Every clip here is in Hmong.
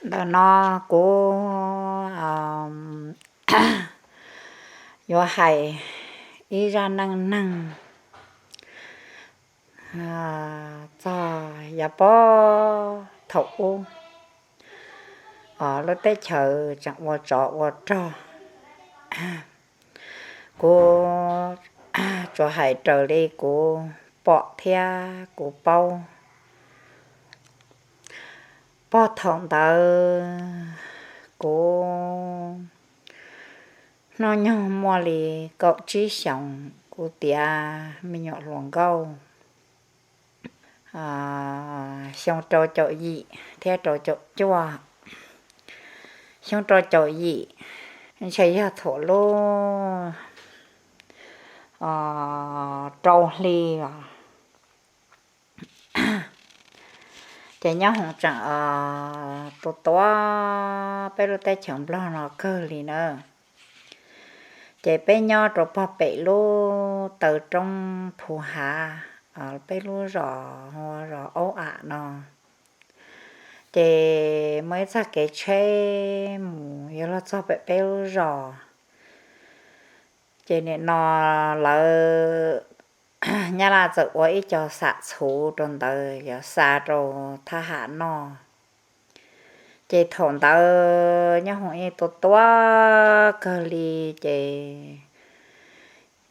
Ntawm no kuv yuav hais ib zaj neej neeg txog yav puag thaum ub, lub teb chaws tseem ua tsov ua rog. Kuv tsuas hais raws li kuv pom thiab kuv paub. Puag thaum ntawd kuv hnub nyoog muaj li kaum tsib xyoos, kuv tiav me nyuam hluas nkauj xyoo rau caum yim thiab rau caum cuaj. Xyoo rau caum yim ntshe yog thaum lub rau hli os. Ces nyob hoom tseem tua tua peb lub teb chaws Nplog no kawg li na. Ces peb nyob rau puag pem lub taw roob Phu Hav, peb lub zos hu ua zos Aub Am no. Ces muaj ib txoj kev tsheb mus yuav luag txog pem peb lub zos. Ces nim no lawv Nyab Laj txawm ua ib co xam txhuv rau ntawd yuav xa rau thab ham noj. Ces thaum ntawd nyob hoom yeej tua tua kawg li, ces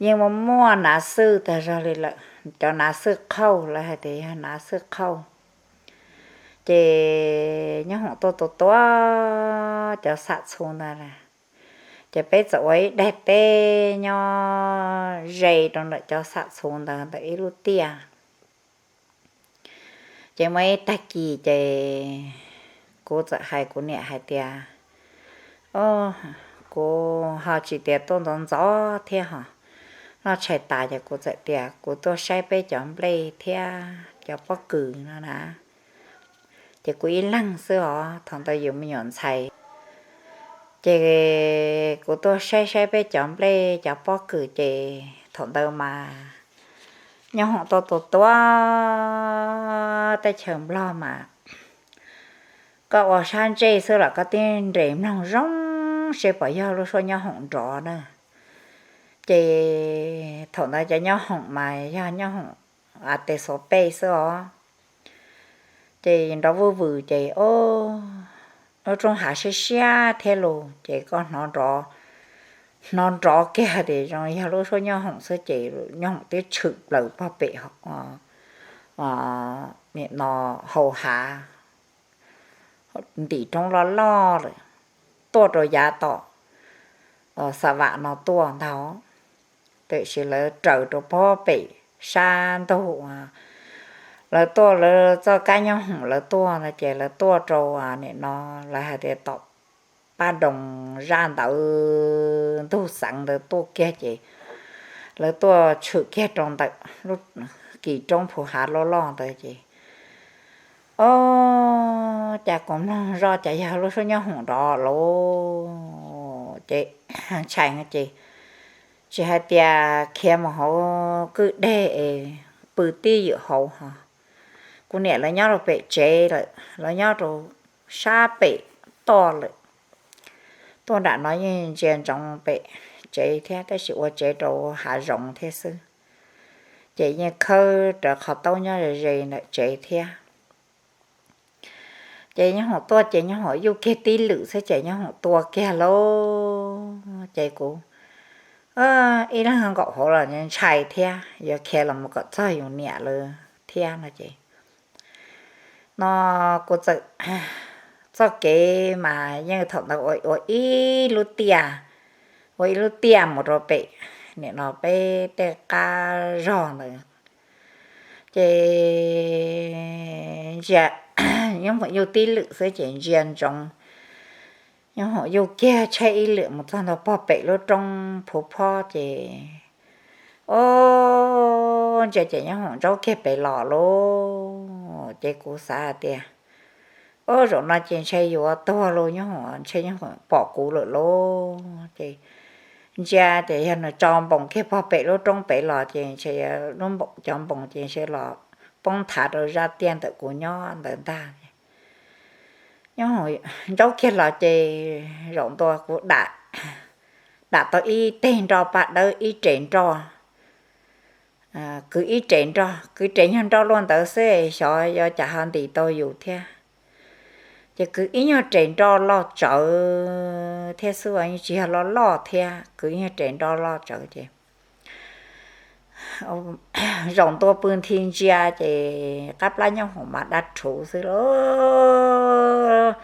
yeej muaj muaj nav xwj tag zog li lawm, cov nav xwj qhauj, lawv hais tias yog nav xwj qhauj. Ces nyob hoom tuaj tua tua cov xam txhuv ntawd, ces peb txawm ua ib daim teb nyob ze rau ntawm cov xam txhuv ntawd ntawm ib lub tiaj. Ces muaj ib tag kis ces kuv txawm hais kuv niam hais tias, kuv ho tsis tias tuaj ntxov ntxov thiab ho, noj tshais tas ces kuv txawm tias kuv tuaj saib peb cov nplej thiab cov pob kws no na. Ces kuv ib leeg xwb os, thaum ntawd yus me nyuam ntxhais. Ces kuv tuaj saib saib peb cov nplej cov pob kws, ces thaum ntawd mas nyob hoom tuaj tua tua teb chaws Nplog mas koj ua sab ntsej xwb los koj twb nres mloog zoo seb puas yog lub suab nyob hoom nrov na. Ces thaum ntawd cov nyob hoom mas yog nyob hoom a tes xov pej xwb os. Ces nrov vwj vwm ces lub roob hav siab siab thiab los ces koj hnov nrov, hnov nrov kiag tias zoo yog lub suab nyob hoom xwb ces nyob hoom twb tshwm plaws puag pem nim no hau hav ntim roob loj loj lawm, tuaj rau yav tom xa vam no tuaj ntag. Tiam sis lawv raws rau puag pem sab ntug, lawv tuaj lawv txoj kab nyob hoom lawv tuaj no ces lawv tuaj rau nim no lawv hais tias tom pab doos zaj ntawd ntug xeev ntawd tuaj kiag ces lawv tuaj tshwm kiag rau ntawm lub kis roob Phu Hav loj loj ntawd ces, o, cas kuv mloog zoj cas yog lub suab nyob hoom nrov lauj. Ces ntshai ces tsis hais tias khiav mus hauv kwj deg es pw tib ywm hauv ho. Kuv niam lawv nyob rau pem tsev lawm, lawv nyob rau sab pem toj lawm. Tuaj nram no yeej ntsia ntsoov pem tsev thiab tab sis ua tsev rau hav zoov thiab xwb. Ces yeej khawb rawv qhov taub nyob ze ze ntawm tsev thiab. Ces nyob hoom tuaj ces nyob hoom yuj kiag tib lwm xwb ces nyob hoom tua kiag lauj. Ces kuv ib leeg nkaum hauv los ntshai thiab yuav khiav los mus kom txog yus niam lawv thiab no ces no kuv txawm, txoj kev mas yeej thaum ntawd ua ib lub tiaj, ua ib lub tiaj mus rau pem nim no peb tej qab zog ntawd. Ces ntsia, nyob hoom yuj tib lwm xwb ces ntsia ntsoov, nyob hoom yuj kiag tsheb ib lwm mus txog ntua puag pem lub roob Phu Phob ces, o, ntsia ces nyob hoom ntsaub kiag pem los lauj. Ces kuv xav hais tias, o, zaum no ces ntshe yuav tuag lauj, nyob hoom ntshe nyob hoom pom kuv lawm lauj. Ces ntsia tias yog nws tso npoos kiag puag pem lub roob pem los ces ntshe cov npoos ces ntshe los poob nthav rau zaj tiaj ntawm kuv nyob ntawd ntag. Nyob Ntsaub kiag los ces zaum ntua kuv dam, dam tau ib teg nroj paj dawb ib res nroj, kwv ib res nroj, kwv res nyuag nroj luaj ntawd xwb xyov yuav cas ho ntim tau yus thiab. Ces kwv ib nyuag res nroj loj tsawv thiab xwb, tsis yog loj loj thiab, kwv ib nyuag res nroj loj tsawv ces zaum ntua pw nthi ntsia ces qab plab nyob hoom mas dab rhuv xwb lauj.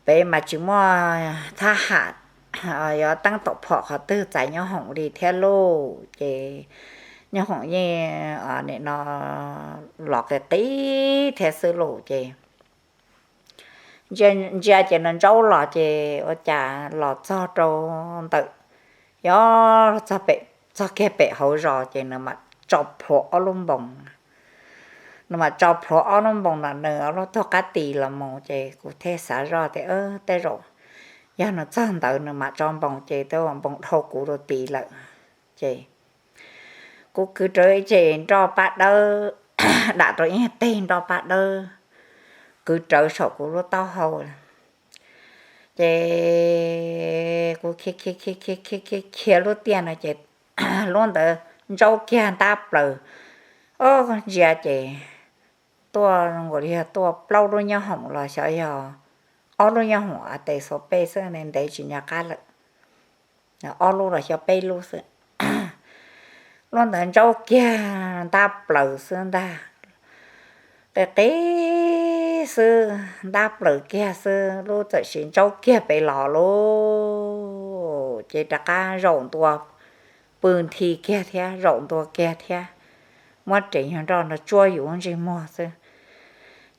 Pem mas tsis muaj thab ham yuav teeb tom phom qhov twg txais nyob hoom li thiab lauj. Ces nyob hoom yeej nim no los qis qis thiab xwb lauj. Ces ntsia ces no Ntsaub los ces ua cas los txog rau ntawm, yog txog pem, txog kiag pem hauv zos ces nws mam tso plhuav ob lub npoos. Nws mam tso plhuav ob lub npoos no, nws ob lub tug qab tis los mus ces kuv thiaj xav zoj tias tej zaum yog nws txog ntawd nws mam tso npoos ces tej zaum npoos dhau kuv rau tid lawm. Ces kuv kwv rau ib teg nroj paj dawb, dam rau ib teg nroj paj dawb, kwv rawv saum kuv lub taub hau. Ces kuv khiav khiav khiav lub tiaj no ces lub ntawd Ntsaub kiag ntab plaws. Ob ntsia ces tuaj nkaus li yog tuaj plaub lub nyob hoom los xyov yog ob lub nyob hoom a tes xuas pej xwb, ntev tsis nco qab lawm. Ob lub los xyov peb lub xwb. Lub ntawd Ntsaub kiag ntab plaws xwb ntag. Qis qis xwb, ntab plaws kiag xwb, lub txawm sis Ntsaub kiag pem los lauj. Ces rov qab zaum ntua pw nthi kiag thiab, zaum ntua kiag thiab, muab res nyuag nroj no tsuab yus ntsej muag xwb.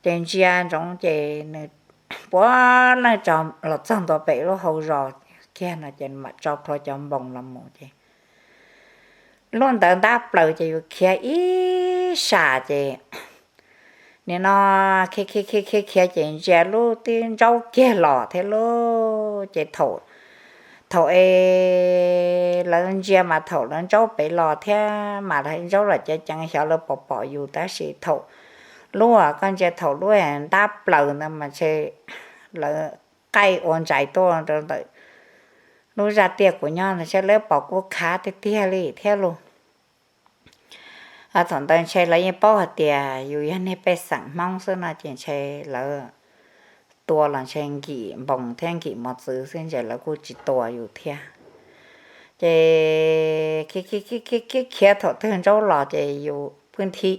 Ces ntsia ntsoov ces nws puav leej los txog ntua pem lub hau zos kiag no ces mam tso plhuav cov npoos los mus ces lub ntawd ntab plaws ces yus khiav ib sas ces nim no khiav khiav khiav khiav ces ntsia lub tib Ntsaub kiag los thiab lauj. Ces thaum, thaum es lawv ntsia mas thaum lawv Ntsaub pem los thiab mas Ntsaub los ceev ceev xyov lawv pom pom yus, tab sis thaum lub, koj ntsia thaum lub ntab plaws ntawd mas ntshe lawv qaij ua ntsais tuaj rau ntawm lub zaj tiaj kuv nyob ntawd ntshe lawv pom kuv khav tiag tiag li thiab lauj. Thaum ntawd ntshe lawv yeej paub hais tias yus yog niag pej xeem Hmoob xwb no ces ntshe lawv tua los ntshe nkim npoos thiab nkim mos txwv xwb, ntshe lawv kuj tsis tua yus thiab. Ces khiav khiav khiav khiav khiav thaum twg Ntsaub los ces yus pw nthi,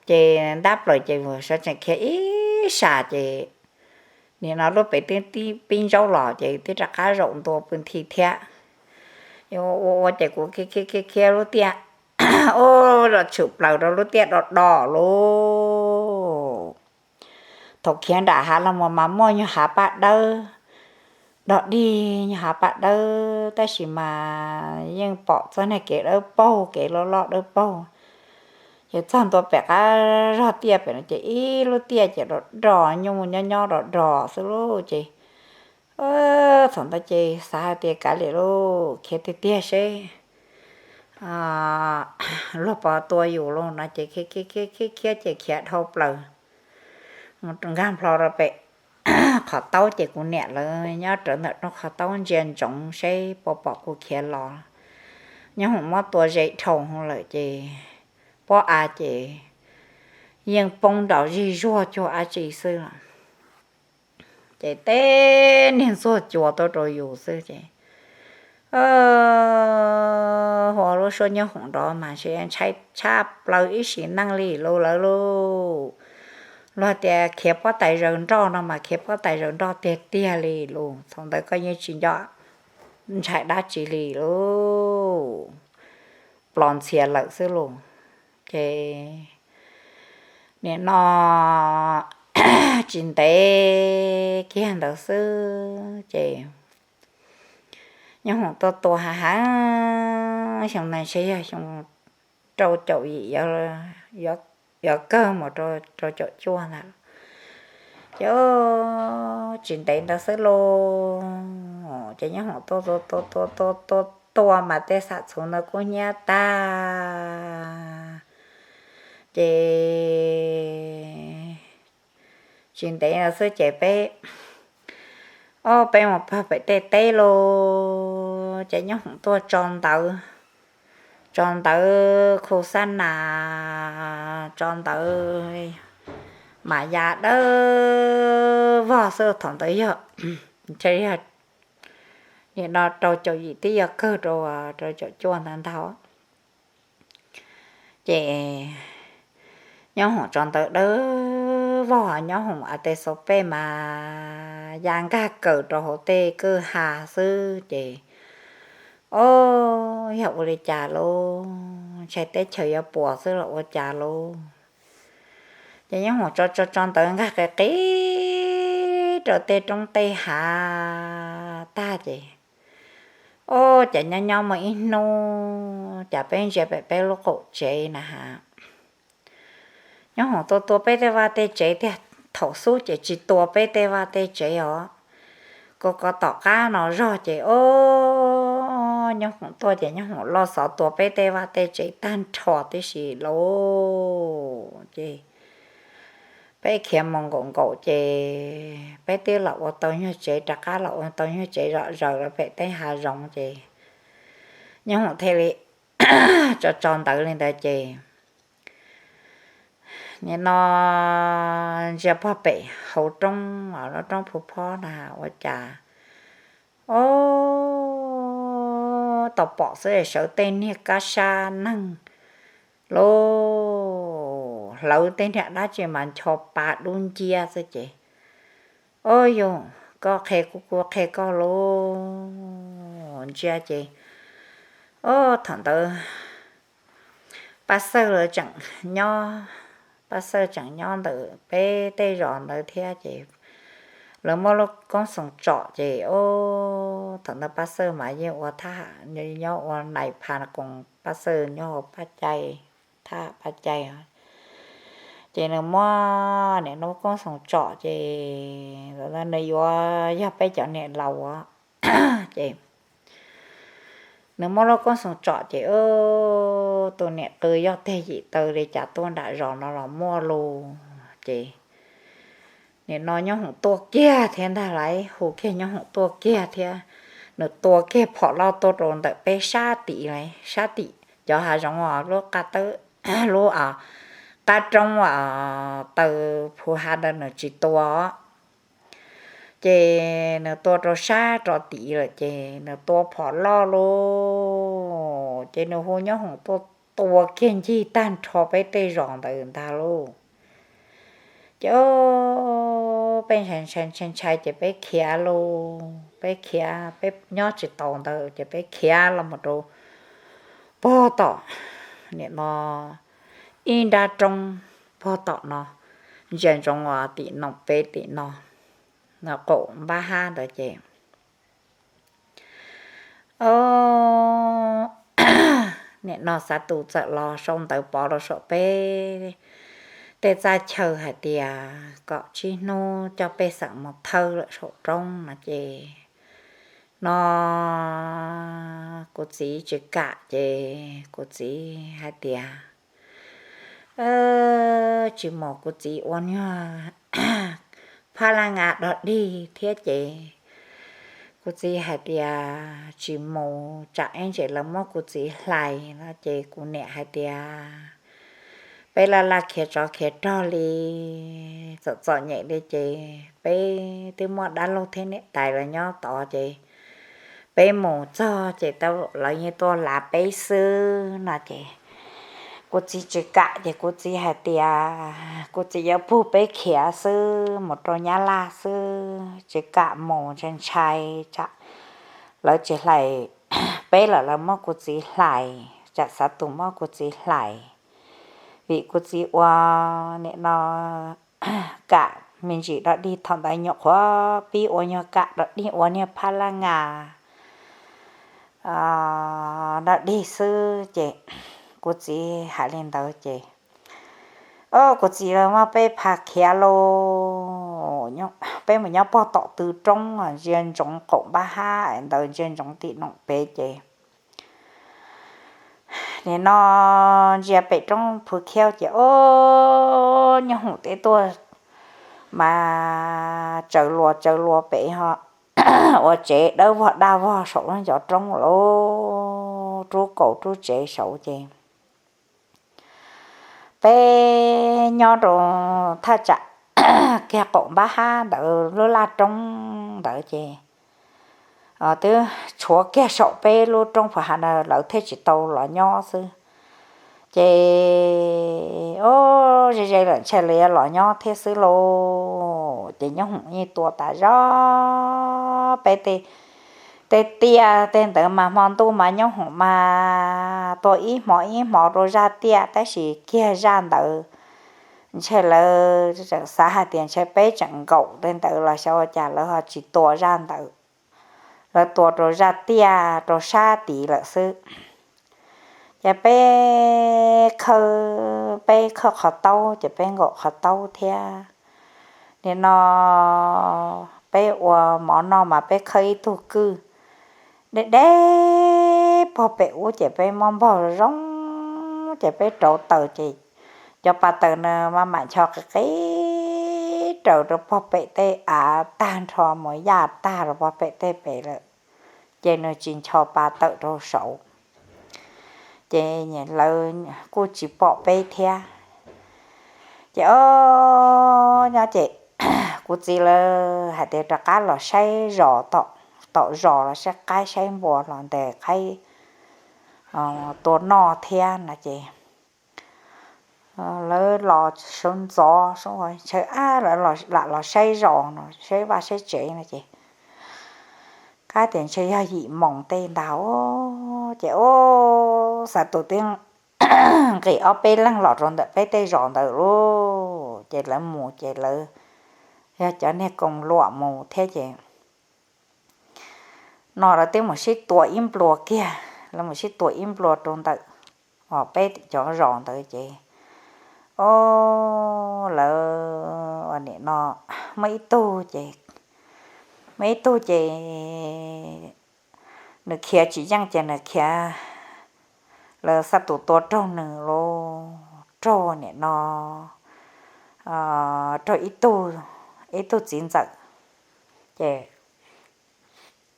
ces ntab plaws ces yus sawv tsees khiav ib sas ces nim no lub pem twb tib pib Ntsaub los ces twb rov qab zaum ntua pw nthi thiab. Ua ua ces kuv khiav khiav khiav khiav lub tiaj, ua los tshwm plaws rau lub tiaj do do lauj. Thaum khiav nram hav los mus mas muaj nyuag hav paj dawb, dog dig nyuag hav paj dawb, tab sis mas yeej pom txoj niag kev dawb paug, kev loj loj dawb paug. Ces txog ntua pem qab zog tiaj pem no ces ib lub tiaj ces do do, nyuj nyob nyob do do xwb lauj. Ces thaum ntawd ces xav hais tias kav liam lauj, khiav tiag tiag seb luag puas tua yus lauj no ces khiav khiav khiav khiav ces khiav dhau plaws mus nkag nplho rau pem qhov taub ces kuv niam lawv nyob rawv ntawm rooj qhov taub ntsia ntsoov seb puas pom kuv khiav los. Nyob hoom muab tua ze dhau lawm ces pob av ces yeej poob nrov zig zuag cuag dab tsi xwb los. Ces teb niag ntxuag cua tuaj rau yus xwb ces hu ua lub suab nyob hoom nrov mas ntshe ntshai tshaj plaws ib sim neej li lauj lawv lauj. Luag tias khiav pob tais zaws nroj no mas khiav pob tais zaws nroj tiag tiag li lauj. Thaum ntawd koj yeej tsis nco ntshai dab tsi li lauj, plos ntxhias lawm xwb lauj. Ces nim no tsis ntev kiag ntawd xwb ces nyob hoom tuaj tua hav heev, xyoo no ntshe yog xyoo rau caum yim, yuav kawg mus rau caum cuaj ntag. Ces tsis ntev ntawd xwb lauj, ces nyob hoom tuaj tua tua tua tua tua mas tej xam txhuv ntawd kuj hnyiab tag. Ces Tsis ntev no xwb ces peb, o, peb mus pawg pem tej teb lawm ces Nyob Hoom tuaj tso ntawv, tso ntawv khu xab nas, tso ntawv mas ya dawb vog xwb. Thaum ntawd yog, ntshe yog nim no rau caum yim twb yog kawg rau, rau caum cuaj ntawd ntag. Ces Nyob Hoom tso ntawv dawb vog, Nyob Hoom a tes xauv pej mas ya nkag kawm rau hauv tej kwj ha xwb ces, o, yog ua li cas lauj, ntshai teb chaws yuav puas xwb los ua cas lauj. Ces Nyob Hoom tso tso tso ntawv nkag qis qis rau tej roob tej hav tag ces, o, cas nyob nyob muaj ib hnub cas peb ntsia pem peb lub qaum tsev na has, Nyob Hoom tua tua peb tej vaj tej tsev tiag. Thaum xub ces tsis tua peb tej vaj tej tsev os, ko ko tom qab no zog ces, o, Nyob Hoom tuaj ces Nyob Hoom loj xov tua peb tej vaj tej tsev tag nrho tib si lauj. Ces peb khiav mus nkaum nkaum ces peb twb los ua tau nyuag tsev, rov qab los ua tau nyuag tsev zom zaws rau pem tej hav zoov ces Nyob Hoom thiaj li tso tso ntawv li ntawd ces nim no ntsia pog pem hauv roob, lub roob phu phob na ua cas, o, tau pom xwb sawv tej niag kab sab neeg lauj, hlawv tej niag dab tsi mas ncho pa dub nciab xwb ces, o, yus, koj qhia kuv kuv qhia koj lauj. Ntsia ces, o, thaum ntawd Paj Xawj lawv tseem nyob, Paj Xawj tseem nyob ntawm peb tej zos ntawd thiab ces lawv muab lub koob xoos tsom ces, o, thaum ntawd Paj Xawj mas yeej ua thab ham nyob ua nais pha koos, Paj Xawj nyob hauv Paj Cai, thab Paj Cai. Ces nws muab nim no lub koob xoos tsom ces nws yuav yog peb cov niam laus ces nws muab lub koob xoos tsom ces, o, tus niam qw yog teg yim taw li cas tuaj nram zos no los muaj lus ces nim no Nyob Hoom tuaj kiag thiab ntag lauj, hu kiag Nyob Hoom tuaj kiag thiab. Nws tua kiag phom loj tuaj rau ntawm peb sab tim lauj, sab tim cov hav zoov os, lub qab tawb, lub qab roob taw phu hav ntawd nws tsis tua. Ces nws tua rau sab rau tid lawm ces nws tua phom loj lauj, ces nws hu Nyob Hoom tuaj tua kiag ncig tag nrho peb tej zos ntawd ntag lauj. Ces peb ntshai ntshai ntshai ces peb khiav lauj, peb khiav, peb nyob tsis tau ntawd ces peb khiav los mus rau pog tom, nim no ib nrab roob pog tom no, ntsia ntsoov tim Noom Pem tim no, qaum npab hab ntawd ces nim no Xav Tus txawm los sau ntawv pov rau saum peb tej txaj chaw hais tias kom tsib hnub coj pej xeem mus thawb lawm saum roob no ces, no kuv txiv tsis kam ces kuv txiv hais tias tsis mus, kuv txiv ua nyuag phab laj nga dog dig thiab ces kuv txiv hais tias tsis mus tsam ib ntsis lawv muab kuv txiv hlais no ces kuv niam hais tias peb laj laj khiav tsov khiav rog li, txom txom nyem li ces peb twb muaj dab laug thiab niam tais lawv nyob tod ces peb mus txog ces lawv yeej tuaj lav peb xwb no ces kuv txiv tsis kam ces kuv txiv hais tias kuv txiv yuav pug peb khiav xwb mus rau Nyab Laj xwb, tsis kam mus, ntshai ntshai tsam lawv tsis hlais peb lawm lawv muab kuv txiv hlais, tsam Xav Tus muab kuv txiv hlais. Vim kuv txiv ua nim no kam me ntsis dog dig, thaum ntawd nyuam qhuav pib ua nyuag kam dog dig ua niag phab laj nga dog dig xwb ces kuv txiv hais li ntawd ces, o, kuv txiv lawv muab peb pha khiav lauj, peb mus nyob pog tom tw roob ntsia ntsoov qaum npab hab ntawd, ntsia ntsoov tim Noom Pem ces nim no ntsia pem roob Phu Khiab ces, o, Nyob Hoom twb tuaj mas tsaws luas tsaws luas pem ho ua tsev dawb vog daj vog saum lub ncov roob lub rub kaum rub tsev saud ces peb nyob rau thaj tsam kiag qaum npab hab ntawd lub laj roob ntawd ces twb tshuav kiag saum peb lub roob pha ha na lawv thiaj tsis tau los nyob xwb. Ces o, ze ze lawm ntshe lawv yuav los nyob thiab xwb lauj. Ces nyob hoom yeej tua tas zog peb tej tiaj tej ntawd mas hmo ntuj mas nyob hoom mas tua ib hmo ib hmo rau zaj tiaj tab sis kiag zaj ntawd ntshe lawv tseem xav hais tias ntshe peb tseem nkaum tej ntawd los xyov ua cas lawv ho tsis tua zaj ntawd, lawv tua rau zaj tiaj rau sab tid lawm xwb. Ces peb khawb, peb khawb qhov taub ces peb nkaum qhov taub thiab. Nim no peb ua mov noj mas peb khawb ib tug kwj deb deb pog pem ub ces peb muab npog zoo ces peb rauv taws ces cov pas taws na maj mam ncho qis qis raws rau pog pem tej av tag nrho mus yaj tag rau pog pem tej pem lawm. Ces nws tsis ncho pas tawm rau saud, ces lawv kuj tsis pom peb thiab. Ces o, nyob ces kuv txiv lawv hais tias rov qab los saib zos, tom zos los saib qaib saib npua los ntes qaib tua noj thiab no ces lawv los sawv ntxov sawv ntshaw ab lawv lam los saib zos no saib vaj saib tsev no ces qab tias ntshe yog yim moos tej ntag ces o, Xav Tus twb nqis ob peb leeg los rau ntawm peb tej zos ntawd lauj. Ces lawv mus ces lawv yog cov niag koos luam mus thiab ces no lawv twb mus sib tua ib nplua kiag, lawv mus sib tua ib nplua rau ntawm peb cov zos ntawd ces o, lawv nim no muaj ib tug ces, muaj ib tug ces nws khiav tsis yeej ces nws khiav, lawv Xav Tus tua raug nws lauj, raug nim no raug ib tug, ib tug txiv ntxawm, ces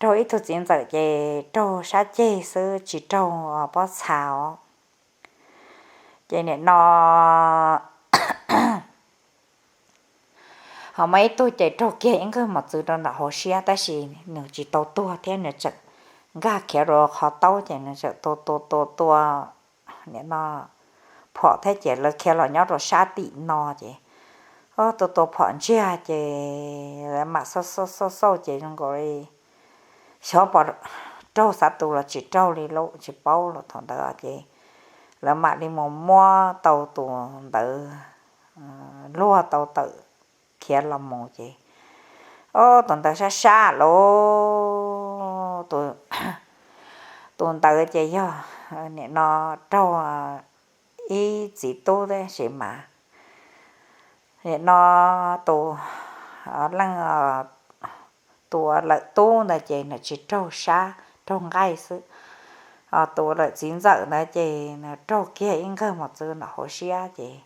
raug ib tug txiv ntxawm ces raug sab ceg xwb tsis raug pob txha os. Ces nim no ho muaj ib tug ces raug kiag ib nkawg mos txwv rau ntawm hauv siab tab sis nws tsis tau tuag thiab nws tseem nkag khiav rau qhov taub ces nws tseem tua tua tua tua nim no phom thiab ces lawv khiav los nyob rau sab tim no ces tua tua phom ntsiag ces lawv mam xauj xauj xauj xauj ces zoo nkaus li xyov pom raug Xav Tus los tsis raug li lauj tsis paub los thaum ntawd ces lawv mam li mus muab tau tus ntawd luag tau tawm khiav los mus ces o, tus ntawd sab sab lauj, tus ntawd ces yog nim no raug ib txiv tub tab sis mas nim no tus leej, tus lawm tub ntawd ces nws tsis raug sab, raug nqaij xwb. Tus lawm txiv ntxawm ntawd ces nws raug kiag ib nkawg mos txwv nram hauv siab ces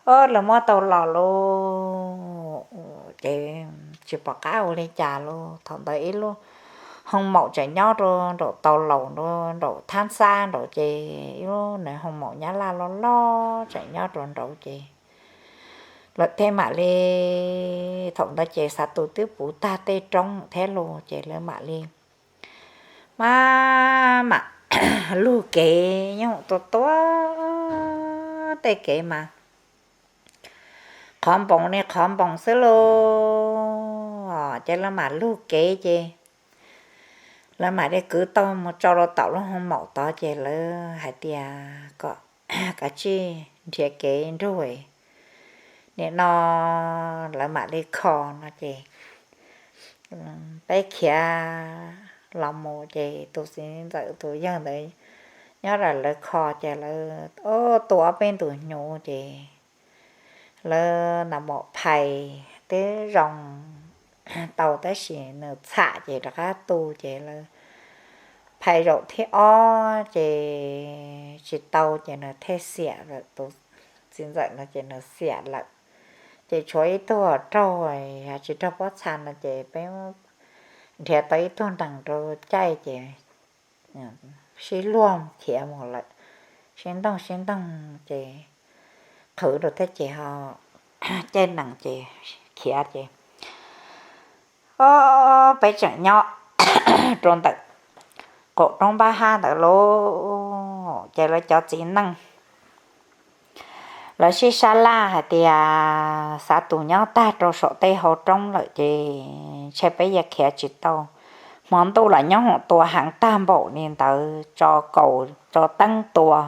o, lawv muab tau los lauj, ces tsis pom qab ua li cas lauj. Thaum ntawd ib lub hoo maum tseem nyob rau nraum tau laus nraum thab xab nraud ces ib lub nws hoo maum nyab laj loj loj tseem nyob rau nraud ces lawv thiaj mam li, thaum ntawd ces Xav Tus twb puv tag tej roob thiab lauj ces lawv mam li maj mam lug kev nyob tua tua tej kev mas qhov npoos li qhov npoos xwb lauj. Ces lawv mam lug kev ces lawv mam li kwv tau mus tso rau tom lub hoo maum tod ces lawv hais tias kom kav tsij nrhiav kev nrug nim no lawv mam li kho no ces peb khiav los mus ces tus txiv ntxawm tus yawg ntawd nyob rau lawv kho ces lawv tua ob peb ntus hnyuv ces lawv nag mom phais twb zoo tau tab sis nws txham ces rov qab tu ces lawv phais zaum thib ob ces tsis tau ces nws thiaj xiam lawm, tus txiv ntxawm no ces nws xiam lawm. Ces tshuav ib tug raug, tsis raug pob txha no ces peb nrhiav tau ib tug nees rau caij ces sib luag khiav mus lawm, sib ntoog sib ntoog ces qhwv rau thiab ces ho caij nees ces khiav ces, o, peb tseem nyob rau ntawm qaum roob npab hab ntawd lauj. Ces lawv cov txiv neej lawv sib sab laj hais tias xav tus nyob tag rau saum tej hau roob lawm ces ntshe peb yuav khiav tsis tau. Hmo ntuj los nyob hoom tua heev tag npaum li ntawd, tso kaus tso teeb tua,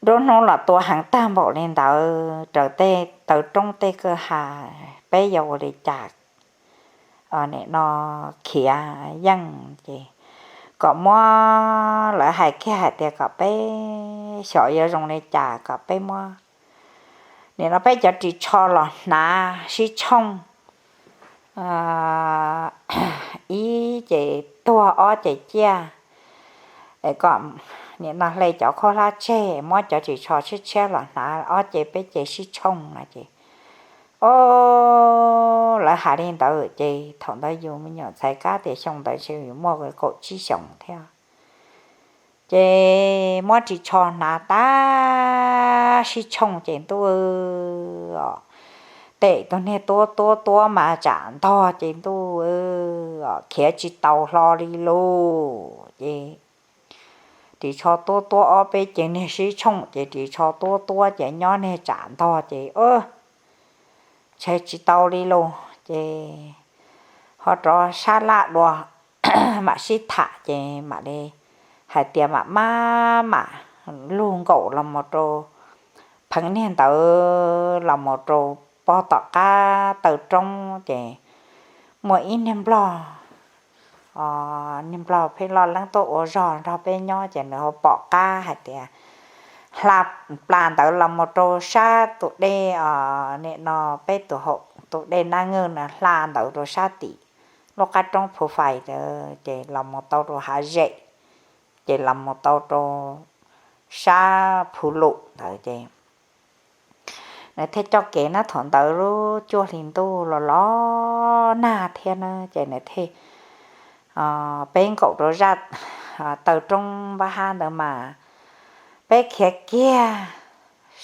nruab hnub los tua heev tag npaum li ntawd, raws tej taw roob tej kwj ha, peb yuav ua li cas nim no khiav yeej ces kom muab, lawv hais kiag hais tias kom peb xyov yuav zoo li cas kom peb muab nim no peb cov ris tsho los hnav sib tshooj, ib ces tuag ob ces ciaj, kom nim no hle cov khaub hlab tseg muab cov ris tsho tshiab tshiab los hnav ob ce peb ce sib tshooj no ces, o, lawv hais li ntawd ces thaum ntawd yus me nyuam ntxhais kab tias xyoo ntawd ntshe yus muaj kaum tsib xyoos thiab. Ces muab ris tsho hnav tag sib tshooj ces ntuj, tes tus niag tuab tuab tuab mas tsam ntog ces ntuj, khiav tsis tau hlo li lauj. Ces ris tsho tuab tuab ob peb ce niag sib tshooj ces ris tsho tuab tuab ces nyob niag tsam ntog ces ntshe tsis tau li lauj. Ces ho rov sab laj dua, mam sib tham ces mam li hais tias mam maj mam lug nkaum los mus rau pheev niag ntawd los mus rau pog tom qab taw roob ces muaj ib niag nplog, niag nplog pheej loj leeb tuaj ua zog nrog peb nyob ces nws ho pom qab hais tias hla plas ntawd los mus rau sab tus dej, nim no peb tus hau tus dej Naj Ngwj na, hla ntawd rau sab tim lub qab roob Phu Fais ntawd ces los mus tau rau Hav Zem, ces los mus tau rau sab Phu Lum ntawd ces nws thiaj coj kev na. Thaum ntawd lub cuaj hli ntuj los los nag thiab na ces nws thiaj, peb nkaum rau zaj taw roob npab hab ntawd mas peb khiav kiag,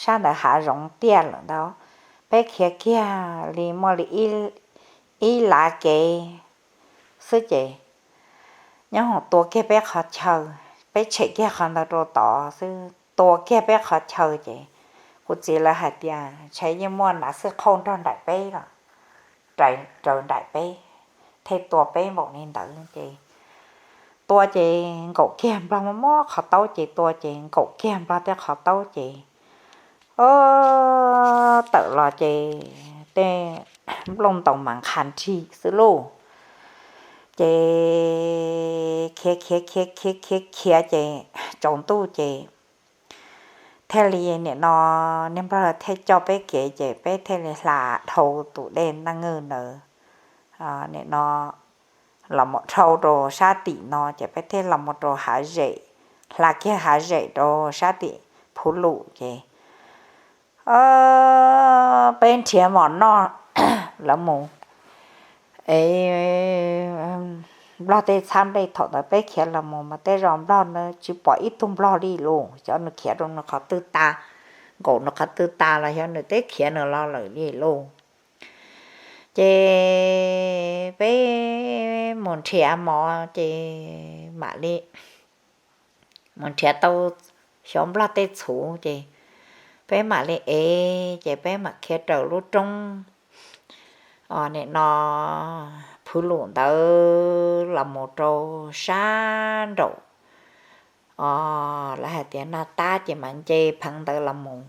sab ntawd hav zoov tiaj lawm ntag, peb khiav kiag li muaj li ib lav kev xwb ces nyob hoom tua kiag peb qhov chaw, peb tshem kiag qhov ntawd rau tod xwb, tua kiag peb qhov chaw ces kuv txiv lawv hais tias ntshe yeej muaj nav xwb qhauj nrog nraim peb los raws nraim peb, thiaj tua peb npaum li ntawd ces tua ces nkaum kiag nplog muab qhov taub ces tua ces nkaum kiag nplog tej qhov taub ces, o, tawm los ces tej nplooj ntoos mas nqha nrig xwb lauj. Ces khiav khiav khiav khiav khiav khiav ces tsaus ntuj ces thiaj li nim no niag nplog thiaj coj peb kev ces peb thiaj li hla dhau tus dej Naj Ngwj ntawd, nim no los mus dhau rau sab tim no ces peb thiaj los mus rau Hav Zem, hla kiag Hav Zem rau sab tim Phu Lum ces peb nrhiav mov noj, lawv mus, e, nplog tej txhab nplej. Thaum ntawd peb khiav los mus mas tej zaum nplog na tsis pom ib tug nplog li lauj, xyov nws khiav rau nws qhov twg tas, nkaum nws qhov twg tas los xyov nws twb khiav nws los lawm li lauj. Ces peb mus nrhiav mov ces mam li mus nrhiav tau xyov nplog tej txhuv ces peb mam li ev ces peb mam khiav raws lub roob, o, nim no Phu Lum ntawd los mus rau sab nraum, o, lawv hais tias Naj Tab ces mam nce pheev ntawd los mus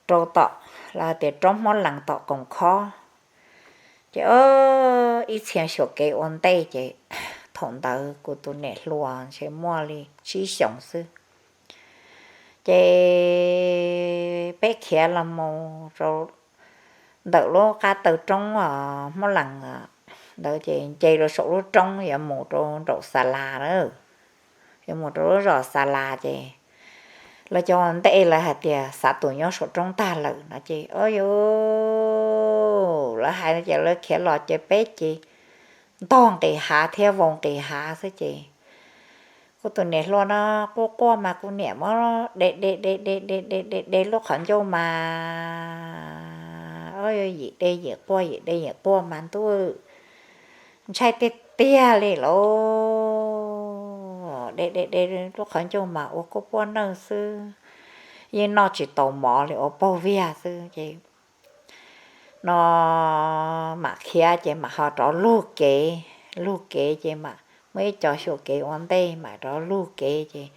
rau tom lawv hais tias roob Hmoob Lees tom Koom Khob. Ces ib txhia xyuam kev ua ntej ces thaum ntawd kuv tus niam hluas ntshe muaj li tsib xyoos xwb. Ces peb khiav los mus rau ntawm lub qab taw roob Hmoob Lees ntawd ces nce rau saum lub roob yuav mus rau nraum Xa Las na, yuav mus rau lub zos Xa Las ces lawv cov ntej lawv hais tias xav tus nyob saum roob tag lawm no ces o yuav Lawv hais no ces lawv khiav los ces peb ces ntog nqis hav thiab vau nqis hav xwb ces kuv tus niam hluas no quaj quaj mas kuv niam muab de de de de de de de lub qhov ncauj mas, o, yim de yim quaj yim de yim quaj mas ntuj, ntshai tiag tiag li lauj. De de de lub qhov ncauj mas ua kuj puab nawj xwb, yeej noj tsis tau mov li, ua paug viag xwb ces no mam khiav ces mam ho rov lug kev, lug kev ces mam muaj ib co xyuam kev ua ntej mam rov lug kev ces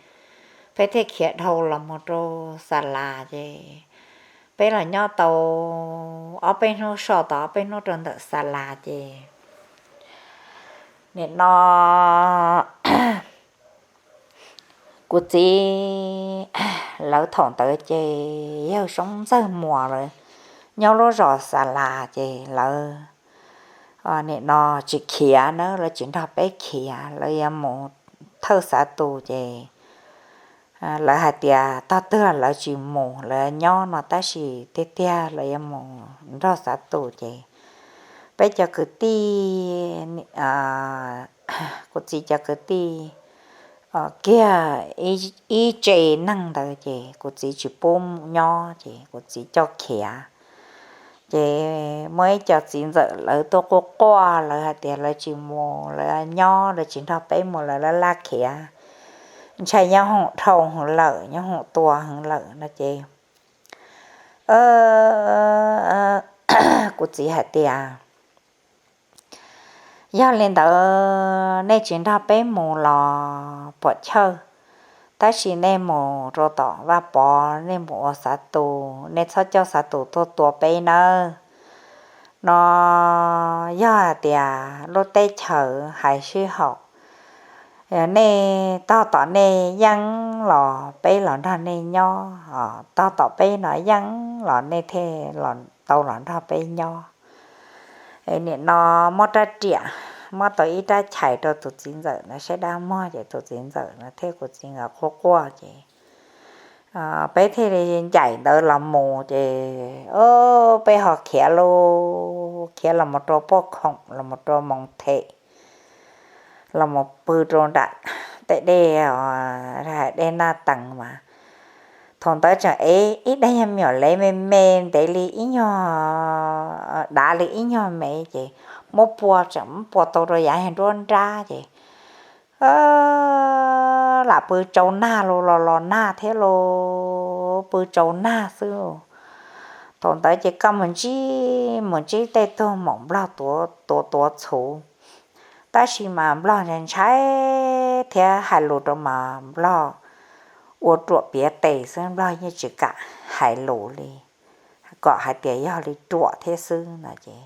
peb thiaj khiav dhau los mus rau xa las ces peb los nyob tau ob peb hnub, so tau ob peb hnub rau ntawm xa las ces nim no kuv txiv lawv thaum ntawd ces yawg Soob Ntxawg Muas lawv nyob lub zos xa las ces lawv nim no tsis khiav na, lawv tsis nrog peb khiav, lawv yuav mus thawj xav tus ces lawv hais tias tog twg lawv tsis mus, lawv nyob no tab sis tiag tiag lawv yuav mus nrog xav tus ces peb cov kwv tij, kuv txiv cov kwv tij kiag ib tse neeg ntawd ces kuv txiv tsis pub nyob ces kuv txiv coj khiav. Ces muaj ib co txiv ntxawm lawv tuaj quaj quaj, lawv hais tias lawv tsis mus, lawv nyob, lawv tsis nrog peb mus, lawv laj laj khiav, ntshai nyob hoom dhau heev lawm, nyob hoom tua heev lawm no ces kuv txiv hais tias yog li ntawd nej tsis nrog peb mus los puam chawj, tab sis nej mus rau tom Vaj Pov, nej mus ua xav tus, nej txhob coj xav tus tuaj tua peb nawb. No yog hais tias lub teb chaws hais sib haum, nej tog tom nej yeej los peb los nrog nej nyob, tog tom peb no yeej los nej thiaj tau los nrog peb nyob. Nim no muab rab riam, muab tau ib rab chais rau tus txiv ntxawm no saib dab muag ces tus txiv ntxawm no thiab kuv txiv nkawd quaj quaj ces peb thiaj li ncaim ntawd los mus ces peb ho khiav lauj, khiav los mus rau Poj Khoom, los mus rau Moos Them, los mus pw rau nram tej dej, dej Naj Tees mas thaum ntawd tseem ev ib daim nyuag me nyuam lev me me ntev li ib nyuag, dav li ib nyuag me ces muab pua, tseem muab pua tau rau yav yog nruab nrab ces lam pw tsau nag los los los nag thiab los pw tsau nag xwb. Thaum ntawd ces koj mus ntsib, mus ntsib tej tug maum nplog tuav tuav txhuv, tab sis mas nplog ntshai ntshai thiab hais lus rau mas nplog ua ruam piav tes xwb, nplog yeej tsis kam hais lus li, kom hais tias yog li ruam thiab xwb no ces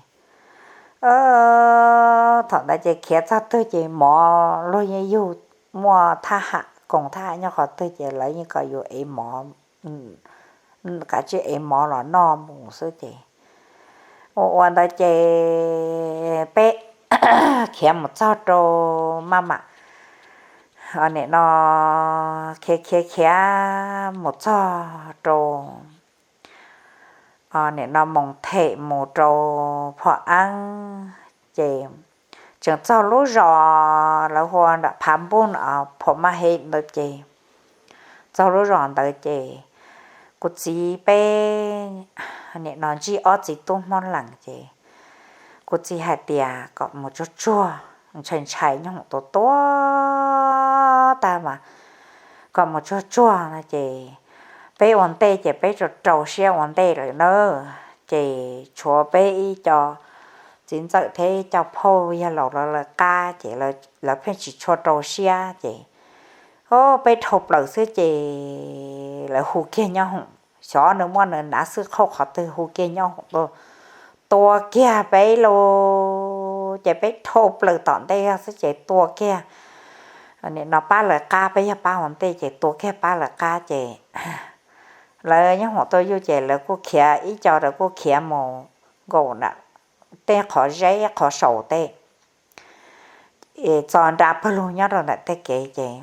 thaum ntawd ces khiav txog twg ces mov luag yeej yug, muaj thab ham koom thab ham nyob qhov twg ces lawv yeej kom yus ev mov, kav tsij ev mov los noj mus xwb ces ua ua ntawd ces peb khiav mus txog rau maj mam, nim no khiav khiav khiav mus txog rau nim no Moos Them mus rau Phom Eeb ces tseem txog lub zos lawv hu ua nram Phav Npuj, Phom Maj Hem ntawd ces txog lub zos ntawd ces kuv txiv peb nim no ntsib ob txiv tub Hmoob Lees ces kuv txiv hais tias kom mus tsuag tsuag, ntshai ntshai nyob hoom tua tua tag mas kom mus tsuag tsuag no ces peb ua ntej ces peb rau rau siab ua ntej lawm na, ces tshuav peb ib co txiv ntxawm thiab ib co phauj yawg laus lawv lawv qab ces lawv pheej tsis tshua rau siab ces peb dhau plaws xwb ces lawv hu kiag nyob hoom, xyov nws muaj nws nav xwb qhauj qhov twg hu kiag nyob hoom tua, tua kiag peb lauj. Ces peb dhau plaws tom ntej xwb ces tua kiag, nim no pab lawv qab, peb yog pab ua ntej ces tua kiag pab lawv qab ces lawv nyob hoom tuaj yug ces lawv kuj khiav, ib co lawv kuj khiav mus nkaum na, tej qhov zeb qhov saum tej txo nra pawg lug nyob rau ntawm tej kev ces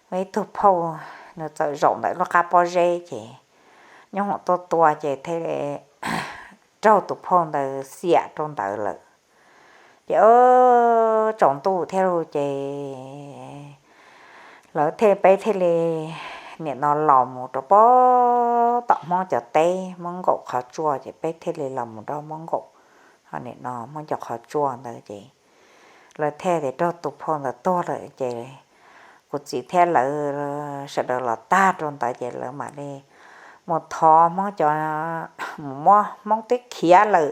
muaj ib tug phauj nws txawm zaum ntawm lub qab pob zeb ces nyob hoom tuaj tua ces thiaj li raug tus phauj ntawd xiam rau ntawd lawm. Ces tsaus ntuj thiab lauj, ces lawv thiaj, peb thiaj li nim no los mus rau pem tom Hmoob cov teb, Hmoob nkaum qhov tsua, ces peb thiaj li los mus nrog Hmoob nkaum, nim no Hmoob cov qhov tsua ntawd ces lawv thiaj tias raug tus phauj ntawd tuag lawm ces kuv txiv thiab lawv sawv daws los tag rau ntawd ces lawv mam li mus thov Hmoob cov, mus muab Hmoob twb khiav lawm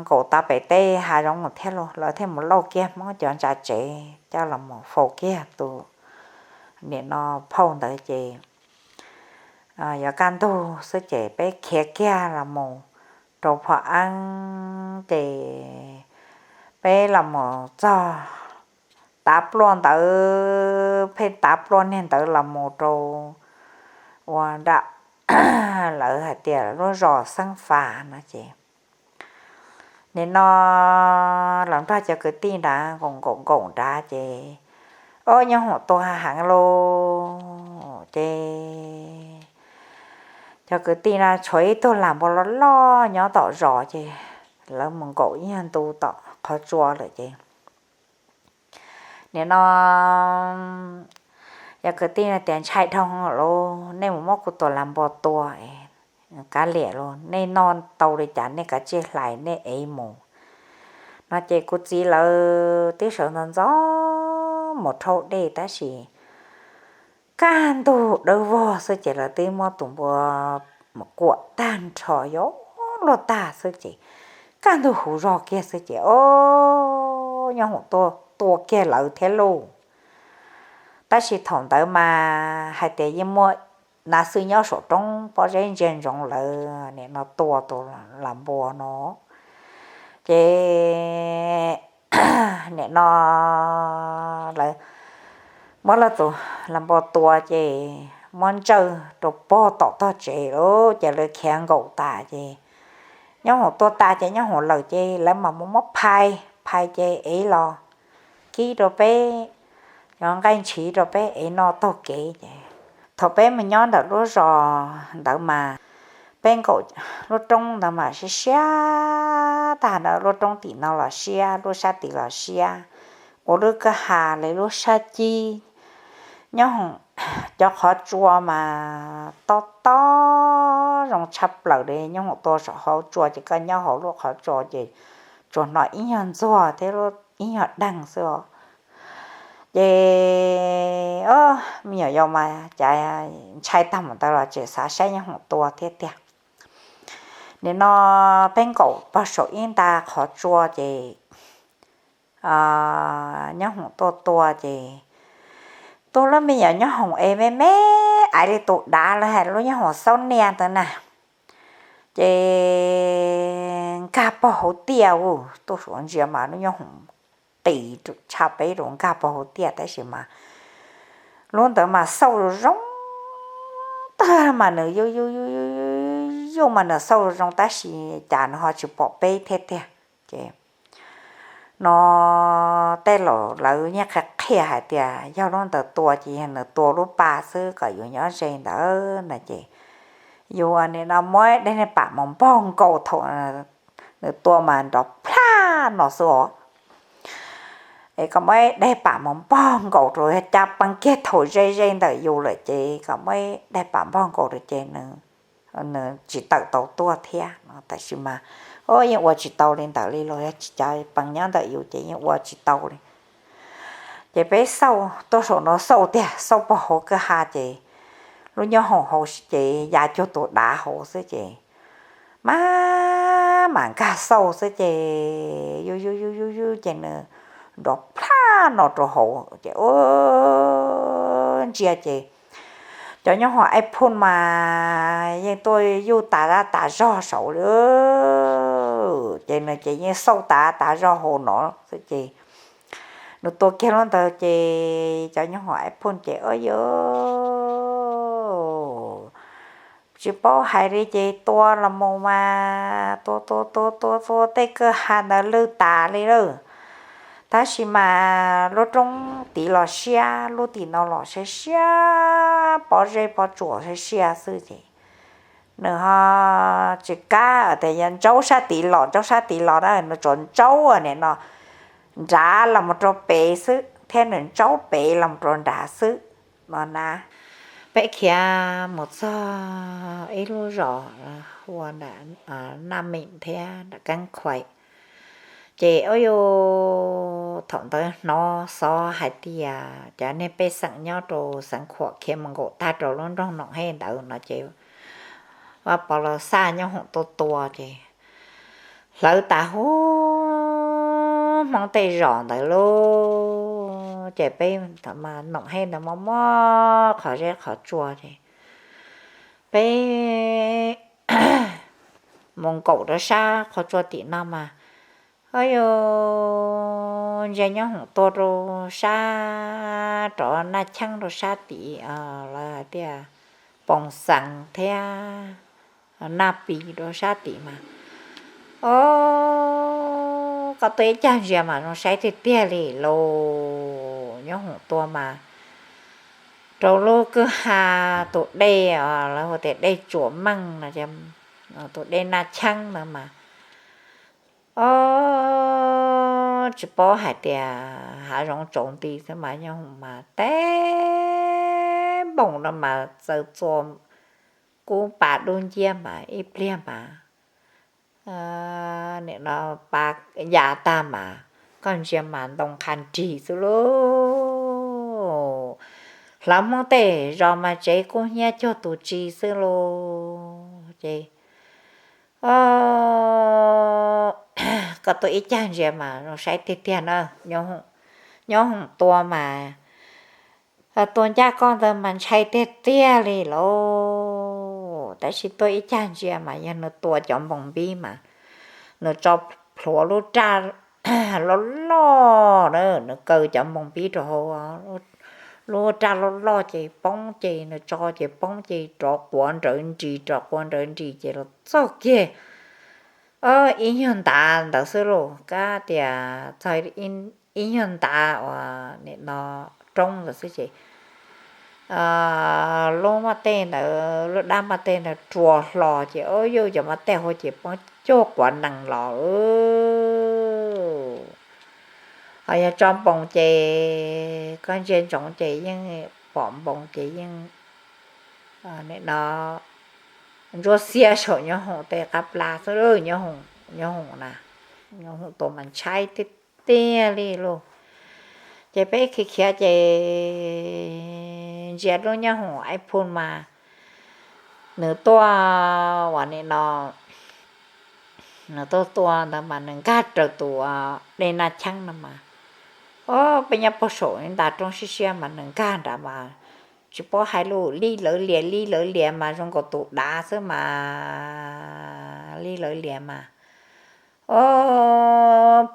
nkaum tau pem tej hav zoov mus thiab lauj, lawv thiaj mus lauj kiag Hmoob cov ntsa tsev coj los mus faus kiag tus nim no phauj ntawd ces yuav kaj ntug xwb ces peb khiav kiag los mus rau Phom Eeb ces peb los mus txog tav plua ntawd, pheej tav plua niag ntawd los mus rau ua nram lawv hais tias lub zos Xeeb Fas no ces nim no los nrog cov kwv tij nrad nkaum nkaum nkaum nrad ces ob nyob hoom tuag heev lauj ces cov kwv tij na tshuav ib tug lam npua loj loj nyob tom zos ces lawv mus nkaum ib nyuag ntu tom qhov tsua lawm ces nim no yog kwv tij tias ntshai dhau lauj, nej mus muab kuv tus lam npua tua, kav liam lauj, nej noj tau li cas nej kav tsij hlais nej ev mus no ces kuv txiv lawv twb sawv ntxov ntxov mus rhaub dej tab sis kaj ntug dawb vog xwb ces lawv twb muab tus npua kuam tag nrho yuav luaj tag xwb ces kaj ntug huv zog kiag xwb ces ob nyob hoom tuaj tua kiag lawv thiab lauj. Tab sis thaum ntawd mas hais tias yeej muaj nav xwb nyob saum roob pob zeb ntsia ntsoov lawv nim no tua tus lam npua no ces nim no lawv muab lawv tus lam npua tua ces muab ntsawj rau pog tom tog tsev lawm ces lawv khiav nkaum tas ces nyob hoom tuaj tas ces nyob hoom lawm ces lawv mam mus muab phais, phais ces ev los kib rau peb cov nqaij ntshiv rau peb ev noj taug kev ces thaum peb mus nyob ntawm lub zos ntawd mas peb nkaum lub roob ntawd mas siab siab tag na, lub roob tim no los siab, lub sab tid los siab, ua lub kwj ha li lub sab cib nyob hoom cov qhov tsua mas tob tob zoo tshaj plaws li, nyob hoom tuaj saum hauv tsua ces koj nyob hauv lub qhov tsua ces tsuas hnov ib nyuag ntxuag thiab ib nyuag deeg xwb os. Ces me nyuam yaus mas cas ntshai tag mus ntawd los tseem xav saib nyob hoom tua thiab tiag. Nim no peb nkaum pog saum ib nta qhov tsua ces nyob hoom tuaj tua ces tus lub me nyuam nyob hoom es me me aiv li tus dav lawm hais lub nyob hoom xaub niaj ntawd na. Ces nkag pog hauv tiaj ua tuaj saum ntsia mas lub nyob hoom qis tshaj peb rau nkag pog hauv tiaj tab sis mas lub ntawd mas xauj zoo tag mas nws yuj yuj yuj yuj mas nws xauj zoo tab sis cas nws ho tsis pom peb thiab tiag. Ces no tej laus lawv yeej qhia qhia hais tias yog lub ntawd tua ces yog nws tua lub pa xwb kom yus nyob ze ntawd no ces yus nim no muab dej niag pam mus npog nkaus thaum nws tua mas nrov plhaj no xwb os. Es kom muab dej pam mus npog nkaus rau, yog cas pees kiag thaum ze ze ntawm yus lawm ces kom muab dej pam npog nkaus rau ces nws tsis tawm tau tuaj thiab no tab sis mas yeej ua tsis tau li ntawd li los yog tsis cov pees nyob ntawm yus ces yeej ua tsis tau li. Ces peb xauj tuaj saum no xauj tiag, xauj pog hauv kwj ha ces lub nyob hoom hauv ces ya cuag tus dav hauv xwb ces mas mam nkag xauj xwb ces yuj yuj yuj yuj yuj ces nws nrov plhaj no rau hauv ces ntsia ces cov nyob hoom Aib Phooj mas yeej tuaj yuj tas zaj tas zog saud li. Ces nws ces yeej xauj tas tas zog hauv no xwb ces nws tua kiag lub ntawd ces cov nyob hoom Aib Phooj ces ua yuav tsis paub hais li ces tua los mus mas tua tua tua tua tua tej kwj ha ntawd lwj tas li lawm. Tab sis mas lub roob tid los siab, lub tim no los siab siab, pob zeb pob tsuas siab siab xwb ces nws ho tsis kam tias yog ntsaub sab tid los, ntsaub sab tid los na, nws tsuas ntsaub nim no nrad los mus rau pem xwb thiab nws ntsaub pem los mus rau nrad xwb no na. Peb khiav mus txog ib lub zos hu ua Naj Mim thiab Naj Keeb Khuaim, ces ua rau thaum ntawd hnov xov hais tias cov neeg pej xeem nyob rau Xeev Khuam khiav mus nkaum tag rau lub nroog Noom Hej ntawd no ces Vaj Pov Los Xaj Nyob Hoom tuaj tua ces hlawv tas huv Hmoob tej zos ntawd lauj. Ces peb Noom Hej ntawd mob mob qhov zeb qhov tsua ces peb mus nkaum rau sab qhov tsua tim no mas ua rau ntsia Nyob Hoom tua rau sab rov Naj Cheeb rau sab tid, lawv hais tias Poos Xeev thiab Naj Pis rau sab tid mas, o, koj tuaj ib cag ntsia mas zoo saib tiag tiag li lauj. Nyob Hoom tua mas rau lub kwj ha tus dej, lawv hu tias dej Tsuam Meej no, tus dej Naj Cheeb ntawd mas, o, tsis paub hais tias hav zoov tsaus nti xwb mas Nyob Hoom mas teb npoos no mas txawv txua kub pa dub nciab mas ib pliag mas nim no pa ya tag mas koj ntsia mas ntoo qha nrig xwb lauj. Hlawv Hmoob tej zos mas tsev kub hnyiab cuag tus tsi xwb lauj. Ces koj tuaj ib cag ntsia mas zoo saib tiag tiag na. Nyob Hoom tua mas tua ncaj koj ntawd mas ntshai tiag tiag li lauj. Tab sis tuaj ib cag ntsia mas yog nws tua cov npoos npib mas nws tso plhuav lub raj loj loj na, nws kaw cov npoos npib rau hauv, lub raj loj loj ces poob ces nws tso ces poob ces rov quav nrawv nris rov quav nrawv nris ces los txog kiag ib nyuag ntav ntawd xwb lauj. Kab tias txog ib nyuag ntav uas nim no roob ntawd xwb ces lub maj tej ntawd, lub dab maj tej ntawd rua hlo ces ua rau cov maj tej hauv ces poob cuag quav nees los. Ho yog tso npoos ces koj ntsia ntsoov ces yeej pom npoos ces yeej nim no ntsuab xiab saum Nyob Hoom tej qab plab xwb lauj. Nyob Hoom na, Nyob Hoom tua mas ntshai tiag tiag li lauj. Ces peb khiav khiav ces ntsia lub Nyob Hoom ib phub mas nws tuaj uas nim no nws tuaj tua ntawd mas nws nkag raws tus dej Naj Cheeb no mas, o, peb nyob puag saum ib nta roob siab siab mas nws nkag nrad mas tsis paub hais lus li lawv lias li lawv lias mas zoo nkaus tus dav xwb mas li lawv lias mas, o,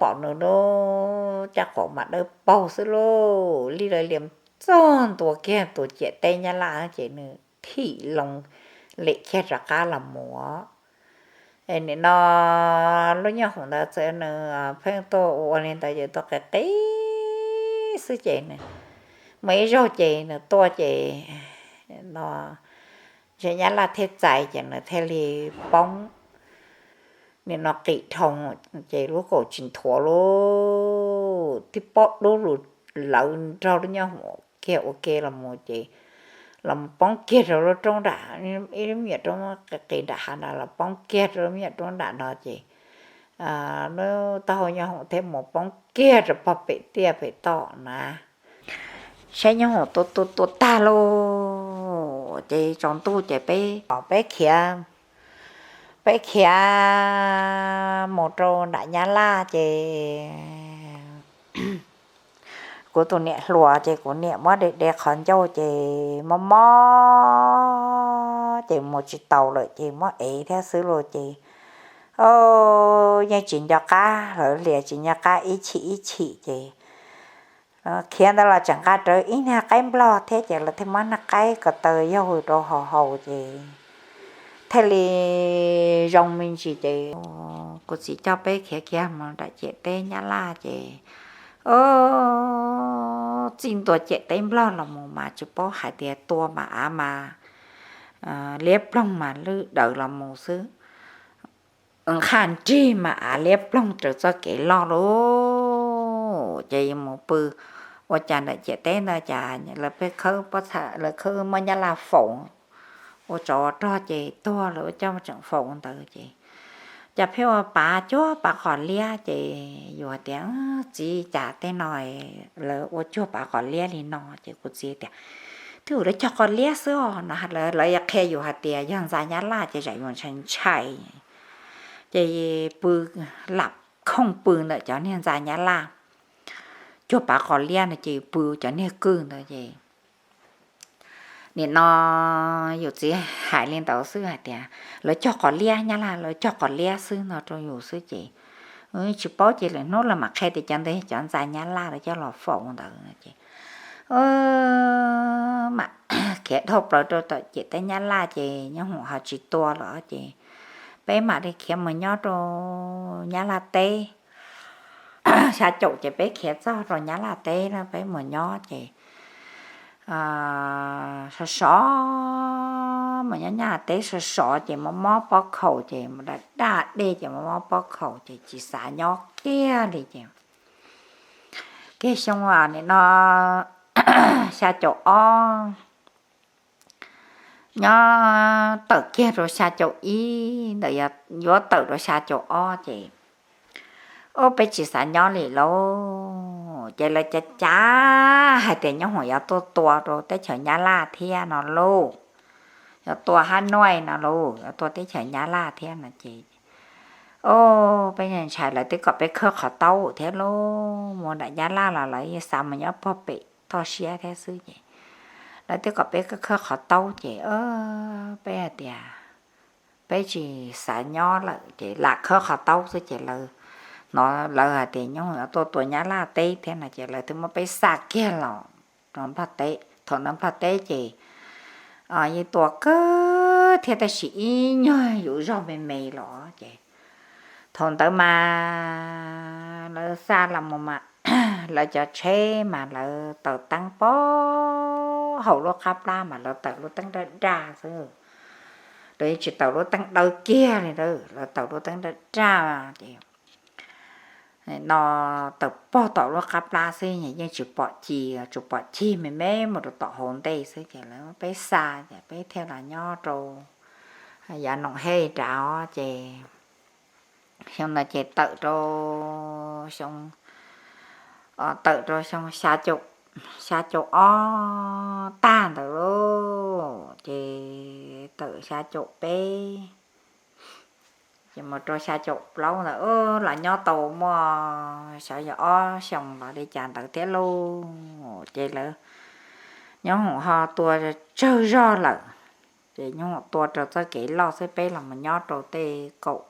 pom nws lub caj qaum mas dawb paug xwb lauj. Li lawv lias txog ntua kiag tus ciam teb Nyab Laj ces nws thim loo lem kiag rov qab los mus. Nim no lub Nyob Hoom ntawd txawm nws pheej tuaj ua ua li ntawd ces tuaj qis qis xwb ces nws muaj ib zaug ces nws tuaj ces no ntshe Nyab Laj thiaj txais ces nws thiaj li poob nim no qis dhau ces lub kaum tsis nthuav lauj. Tib pob dub lug lawv nrog lub Nyob Hoom kiag ua ke los mus ces los poob kiag rau lub roob nram, ib lub me nyuam roob qis qis nram hav no los poob kiag rau lub me nyuam roob nram no ces lub taub hau Nyob Hoom thiaj mus poob kiag rau pog pem tiaj pem toj na. Saib Nyob Hoom tua tua tua tag lauj ces tsaus ntuj ces peb, peb khiav, peb khiav mus rau nram Nyab Laj ces kuv tus niam hluas ces kuv niam muab de de qhov ncauj ces mob mob ces mus tsis taus lawm ces muab ev thiab xwb lauj ces yeej tsis nco qab, lawv lias tsis nco qab ib chim ib chim ces khiav ntawd los tseem nqa rawv ib niag qaib nplog thiab ces lawv thiaj muab niag qaib ko taw yaug rau haus haus ces thiaj li zoo me ntsis ces kuv txiv coj peb khiav kiag mus nram ciam teb Nyab Laj ces txij ntua ciam teb Nplog los mus mas tsis paub hais tias tua mas av mas liab ploog mas lwj daws los mus xwb. Nqha nrig mas av liab ploog raws txoj kev loj lauj. Ces yuav mus pw ua cas ntawm ciam teb ntawd cas lawv pheej khawb pob txha, lawv khawb muab nyab laj faus, ua tsov rog ces tuag lawv ua coj tseem faus ntawd ces cas pheej ua pav cuag pav qos liab ces yus hais tias, Txiv, cas tej no lawv ua cuag pav qos liab li no? Ces kuv txiv tias, Twb yog lawv cog qos liab xwb os no. Lawv yuav qhia yus hais tias yog ntxa nyab laj ces tsam yus ntshai ntshai. Ces pw lam khooj pw ntawm cov niag ntxa nyab laj, cuag pav qos liab no ces yus pw cov niag kwj ntawd ces nim no yus txiv hais li ntawd xwb hais tias lawv cog qos liab, nyab laj lawv cog qos liab xwb no rau yus xwb ces tsis paub ces lwm hnub los mam qhia tias cov ntawd cov ntxa nyab laj lawv coj los faus ntawd ces mam khiav dhau plaws rau tom ciam teb nyab laj ces nyob hoom ho tsis tua lawm ces peb mam li khiav mus nyob rau nyab laj teb. Xya caum ces peb khiav txog rau nyab laj teb na peb mus nyob ces sov sov, mus nyob nyab laj teb sov sov ces mob mob pob khaus ces mus da daj dej ces mob mob pob khaus ces tsis xav nyob kiag li ces kiag xyoo nim no xya caum ob, nyob tawm kiag rau xya caum ib ntawm yuav tawm rau xya caum ob ces ub peb tsis xav nyob li lauj. Ces lawv cav cav hais tias nyob hoom yuav tuaj tua rau teb chaws nyab laj thiab no lauj, yuav tua hab nuaij no lauj, yuav tua teb chaws nyab laj thiab no ces ub peb ntshai lawv twb kom peb khawb qhov taub thiab lauj, mus nram nyab laj los lawv yeej xav mus nyob pog pem toj siab thiab xwb ces lawv twb kom peb khawb qhov taub ces peb hais tias peb tsis xav nyob lawm ces lam khawb qhov taub xwb ces lawv, no lawv hais tias nyob tuaj tua nyab laj teb thiab no ces lawv twb muab peb xa kiag los rau nplog teb. Thaum ntawd nplog teb ces yeej tua kawg thiab tab sis ib nyuag yus zog me me los ces thaum ntawd mas lawv xa los mus mas lawv cov tsheb mas lawv taws teeb pog hauv lub qab plab mas lawv taws lub teeb daj daj xwb, lawv yeej tsis taws lub teeb dawb kiag li, lawv taws lub teeb daj daj ces no taws pog tom lub qab plab xwb yeej tsis pom ci, tsuas pom cig me me mus rau tom hauv ntej xwb ces lawv peb xa ces peb thiaj los nyob rau yav noom hej nrad os ces xyoo ntawd ces tawm rau xyoo, tawm rau xyoo xya caum ob tag ntawd lauj ces tawm xya caum peb ces mus rau xya caum plaub ntawd los nyob tau muaj xyov yog ob xyoos los li cas ntawd thiab lauj. Ces lawv nyob hoom ho tua tsawg zog lawm ces nyob hoom tua rau txoj kev loj xwb peb los mus nyob rau tej kaum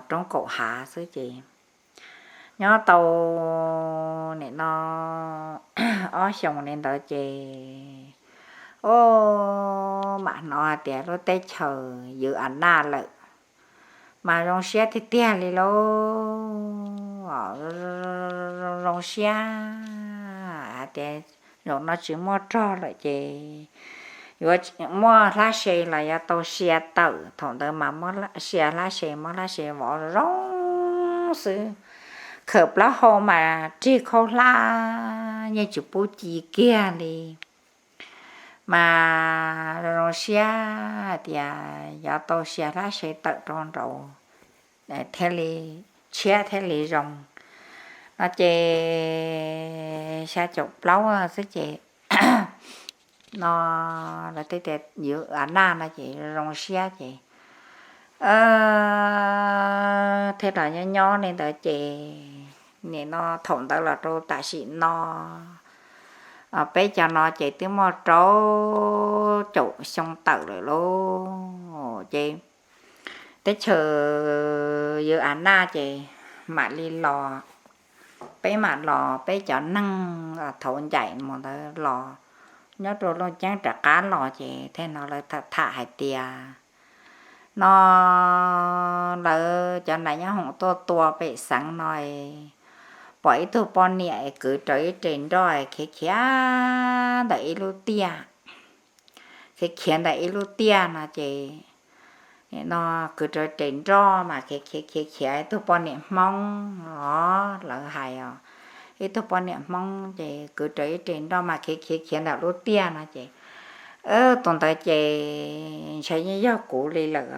roob kaum hav xwb ces nyob tau nim no ob xyoos li ntawd ces o mam hnov hais tias lub teb chaws Yws A Naj lawm mas zoo siab tiag tiag li lauj. Zoo siab hais tias zaum no tsis muaj rog lawm ces yuav muaj hlab se los yuav tau sia tawm. Thaum ntawd mas muab sia hlab se, muab hlab se vov zoo xwb, khawm plaub hau mas rig khaub hlab yeej tsis pub ci kiag li. Mas zoo siab hais tias yuav tau sia hlab se tawm rau nraud thiaj li tshiab thiaj li zoo no ces xya caum plaub xwb ces no lawv twb tias Yws A Naj no ces zoo siab ces thiaj los nyob nyob li ntawd ces nim no thaum ntawd los rau tam sim no peb cov no ces twb muaj rau caum xyoo tawm lawm lauj. Ces teb chaws Yws A Naj ces mam li los, peb mam los peb cov neeg thaum ncaim mus ntawd los nyob rau Looj Ceeb rov qab los ces thiaj no lawv tham hais tias no lawv cov nais nyob hoom tuaj tua pem xeev no pom ib tug poj niam es kwv rau ib re nroj khiav khiav ntawm ib lub tiaj, khiav khiav ntawm ib lub tiaj no ces, nim no kwv rau ib rev nroj mas khiav khiav khiav khiav ib tug poj niam Hmoob os, lawv hais os, ib tug poj niam Hmoob ces kwv rau ib rev nroj mas khiav khiav khiav ntawm lub tiaj no ces, tus ntawd ces ntshai yeej yog kuv li lawm,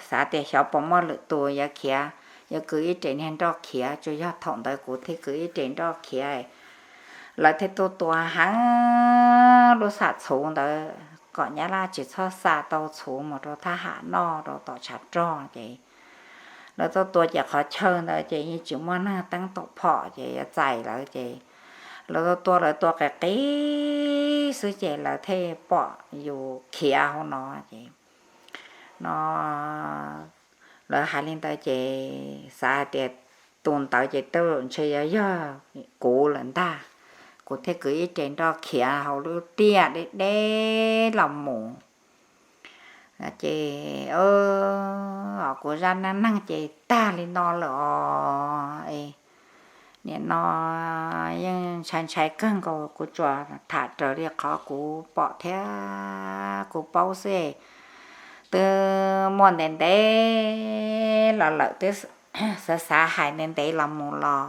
xav tias xyov puas muaj lwm tus yuav khiav, yuav kwv ib rev niag nroj khiav, tsuas yog thaum ntawd kuv thiaj kwv ib rev nroj khiav. Lawv thiaj tuaj tua heev lub xam txhuv ntawd kom Nyab Laj tsis txhob xa tau txhuv mus rau thab ham noj rau tom tshav rog ces, lawv tuaj tua ces qhov chaw ntawd ces yeej tsis muaj neeg teeb tom phom ces yuav txais lawv ces, lawv tuaj tua lawv tua qis qis xwb ces lawv thiaj pom yus khiav hauv no ces, no lawv hais li ntawd ces xav hais tias tus ntawd ces tej zaum ntshe yuav yog kuv lawm ntag, kuv thiaj kwv ib rev nroj khiav hauv lub tiaj deb deb los mus. Ces kuv zaj neej neeg ces tag li no lawm os. Nim no yeej ntshai ntshai kawg nkaus, kuv tsuas tham raws li qhov kuv pom thiab kuv paub xwb. Twb muaj ntev ntev los lawm, twb xav xav hais ntev ntev los mus los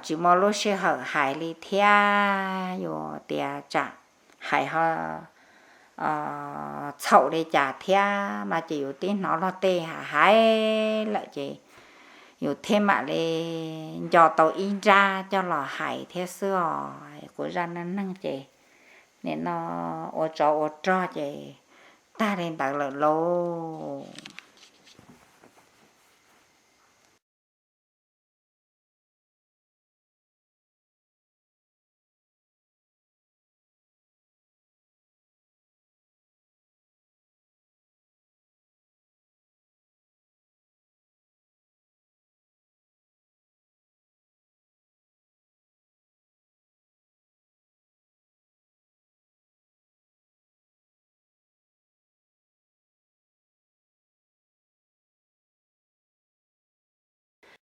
tsis muaj lub sij hawm hais li thiab, yuav tias tsam hais ho txhaum li cas thiab no ces yus twb hnov luag tej hais lawm ces yus thiaj mam li nco tau ib nrab coj los hais thiab xwb os. Kuv zaj neej neeg ces nim no ua tsov ua rog ces tag li ntawd lawm lauj.